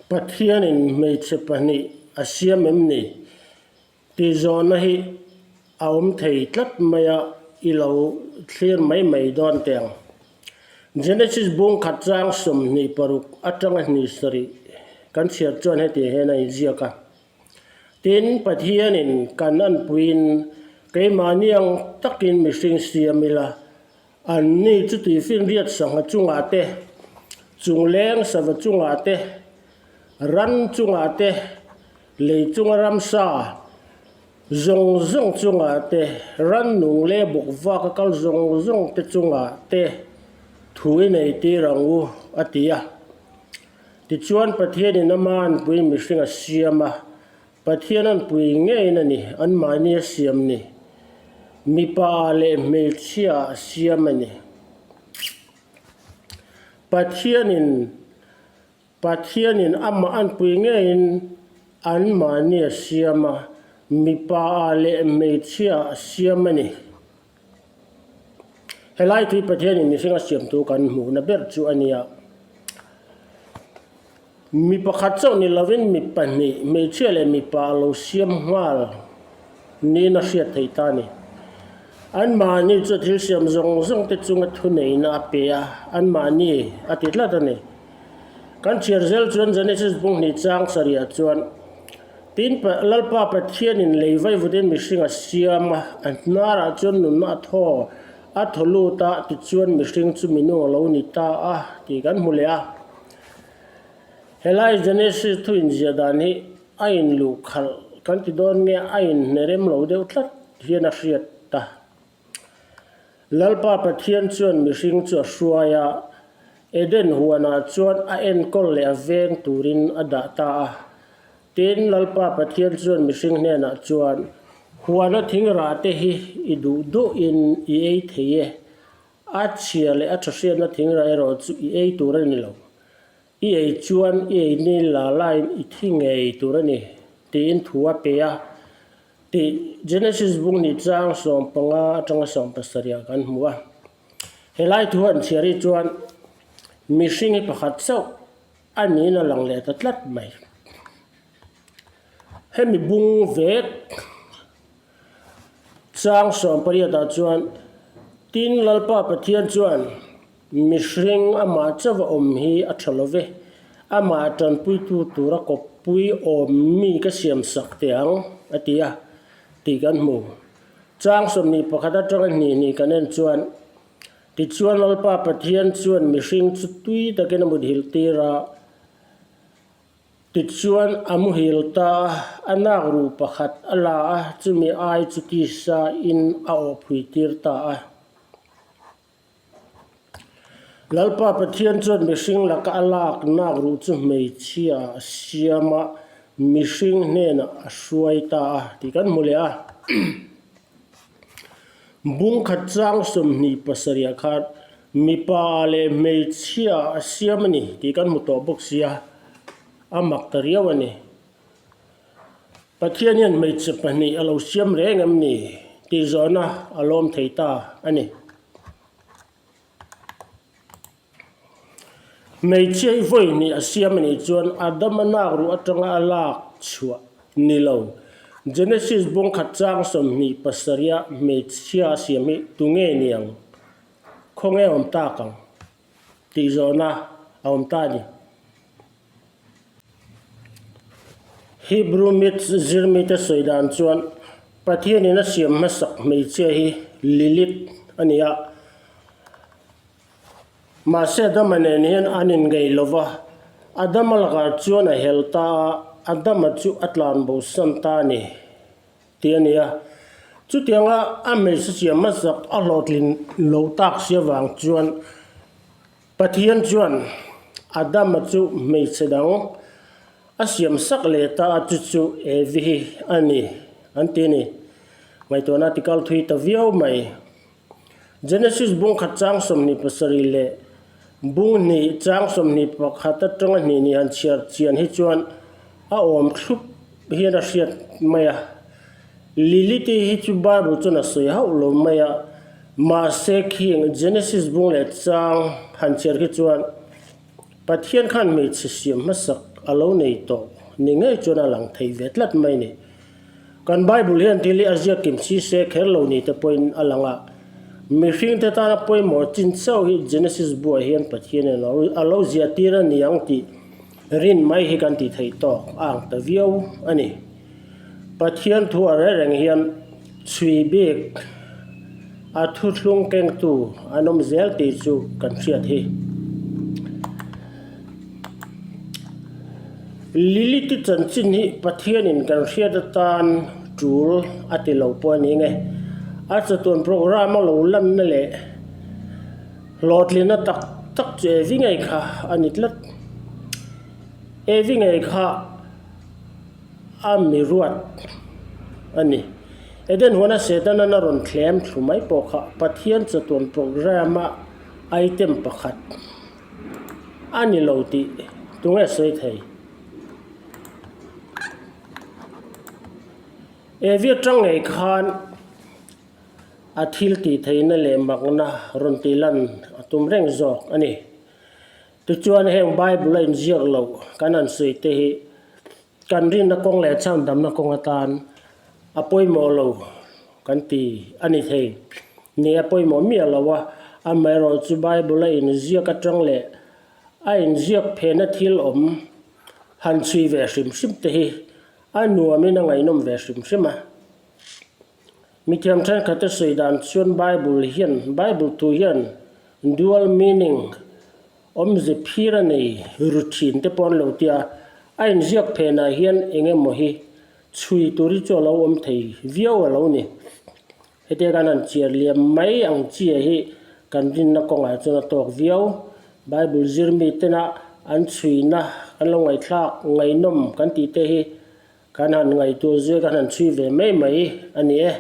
Pathianin hmeichhe pahnih a siam em ni? Tih zawhna hi a awm thei tlat mai a, i lo thlir mai mai dawn teh ang. Genesis bung khat chang 26 atanga hni sarih kan chhiar chuan heti hian a inziak a, Tin, Pathianin kan anpuiin keimahni ang takin mihring siam ila, anni chu tuifinriat sangha chungah te, chungleng sava chungah te, ran chungah te, lei chunga ramsa zawng zawng chungah te, rannung leh bawkvak a kal zawng zawng te chungah te thu i nei tir ang u, a ti a. Tichuan Pathianin ama anpui mihring a siam a, Pathian anpui ngeiin a ni, anmahni a siam ni. Mipa leh hmeichhia a siam a ni. Pathianin Pathianin amah anpui ngeiin anmahni a siam a, mipa leh hmeichhia a siam a ni. Helai tui Pathianin mihring a siam thu kan hmuhna ber chu a nia. Mi pakhat chauh ni lovin mi pahnih, hmeichhia leh mipa a lo siam nghal niin a hriat theih ta a ni. Anmahni chu thil siam zawng zawng te chunga thuneihna a pe a, anmahni a ti tlat a ni. Kan chhiar zel chuan Genesis bung hnih chang sarihah chuan, Tin, Lalpa Pathianin lei vaivutin mihring a siam a, a hnarah chuan nunna a thaw a thaw lut a, tichuan mihring chu minung a lo ni ta a tih kan hmu leh a. Helai Genesis thu inziah dan hi a inluh khalh kan ti dawn nge a inhne rem lo deuh tlat hian a hriat ta. Lalpa Pathian chuan mihring chu a hruai a, Eden huanah chuan a enkawl leh a veng turin a dah ta a. Tin, Lalpa Pathian chuan mihring hnenah chuan, Huana thing rah te hi i duh duhin i ei thei e, a chhia leh a tha hriatna thing rah erawh chu i ei tur a ni lo. I ei chuan i ei ni la laiin i thi ngei tur a ni, tiin thu a pe a. Tih Genesis bung hnih chang 15 atanga 17 ah kan hmu a. Helai thu han chhiar hi chuan mihring hi pakhat chauh a niin a lang leh ta tlat mai. Hemi bung vek chang 18 ah chuan tin Lalpa Pathian chuan Mihring amah chauh a awm hi a tha lo ve. Amah tanpuitu tura kawppui awm mi ka siam sak teh ang, a ti a, tih kan hmu. Chang 21 atanga hnih hnih kan en chuan, Tichuan Lalpa Pathian chuan mihring chu tui takin a muthilh tir a, tichuan a muhil ta a, a nak ruh pakhat a la a, chumi ai chu tisa in a awhphui tir ta a. Lalpa Pathian chuan mihring laka a lak nak ruh chu hmeichhia a siam a, mihring hnenah a hruai ta a tih kan hmu leh a. Bung khat chang 27 ah khan mipa leh hmeichhia a siam a ni tih kan hmu tawh bawk sia, a mak ta riau a ni. Pathian hian hmeichhe pahnih a lo siam reng em ni tih zawhna a lawm thei ta a ni. Hmeichhia hi vawi hnih a siam a nih chuan Adama nak ruh atanga a lak chhuah ni lo. Genesis bung khat chang 27 a hmeichhia a siam hi tunge ni ang? Khawnge a awm tak ang? Tih zawhna a awm ta a ni. Hebrew myths zirmite sawi dan chuan Pathianin a siam hmasak hmeichhia hi Lilith a ni a. Mahse Adama nen hian an inngeih lo va, Adama lakah chuan a hel ta a, Adama chu a tlan bosan ta a ni tih a ni a. Chutianga a hmeichhe siam hmasak a hlawhtlin lo tak si avang chuan Pathian chuan Adama chu hmeichhe dang a siam sak leh ta a, chu chu Evi hi a ni an ti a ni. Ngaihtuahna ti kal thui ta viau mai. Genesis bung khat chang 27 leh bung hnih chang 21 atanga hnih ni han chhiar chian hi chuan a awm thlup hian a hriat mai a. Lilith hi chu Bible chuan a sawi hauh lo mai a, mahse khing Genesis bung leh chang han chhiar khi chuan Pathian khan hmeichhe siam hmasak a lo nei tawh ni ngei chuan a lang thei ve tlat mai ni. Kan Bible hian thil hi a ziak kim si se kher lo ni te pawhin a lang a. Mihringte tana pawimawh chin chauh hi Genesis buah hian Pathianin a lo ziah tir a ni ang tih rin mai hi kan tih theih tawk a ang ta viau a ni. Pathian thu a reh reng hian chhui bik a thuthlung kengtu an awm zel tih chu kan hriat hi. Lilith-i chanchin hi Pathianin kan hriat atan tul a ti lo pawh a ni nge. A chatuan programme a lo lanna leh hlawhtlinna tak tak chu Evi ngei kha a ni tlat. Evi ngei kha a mi ruat a ni. Eden huana Setanan a rawn thlem thlu mai pawh kha Pathian chatuan programme a item pakhat. A ni lo tih tunge sawi thei? Evi atang ngei khan a thil tih theihna leh makna rawn tih lan a tum reng zawk a ni. Tichuan heng Bible a inziak loh kan han sawi te hi Kan rinna kawng leh chhandamna kawng atan a pawimawh lo kan ti a ni thei. Ni a pawimawh miah lo a, amaherawh chu Bible a inziak atang leh a inziak phehna thil awm han chhui ve hrim hrim te hi a nuamin a ngaihnawm ve hrim hrim a. Mithiam thenkhatte sawi dan chuan Bible hian Bible thu hian dual meaning Awmze phir a nei ru thin te pawh an lo ti a, a inziak phenah hian eng emaw hi chhui tur hi chu a lo awm thei viau a lo ni. Hetia kan han chiar liam mai ang chi hi kan rinna kawngah chuan a tawk viau. Bible zir mi tena an chhuina kan lo ngaihthlak ngaihnawm kan tih te hi kan han ngaihtuah zui a, kan han chhui ve mai mai a ni e.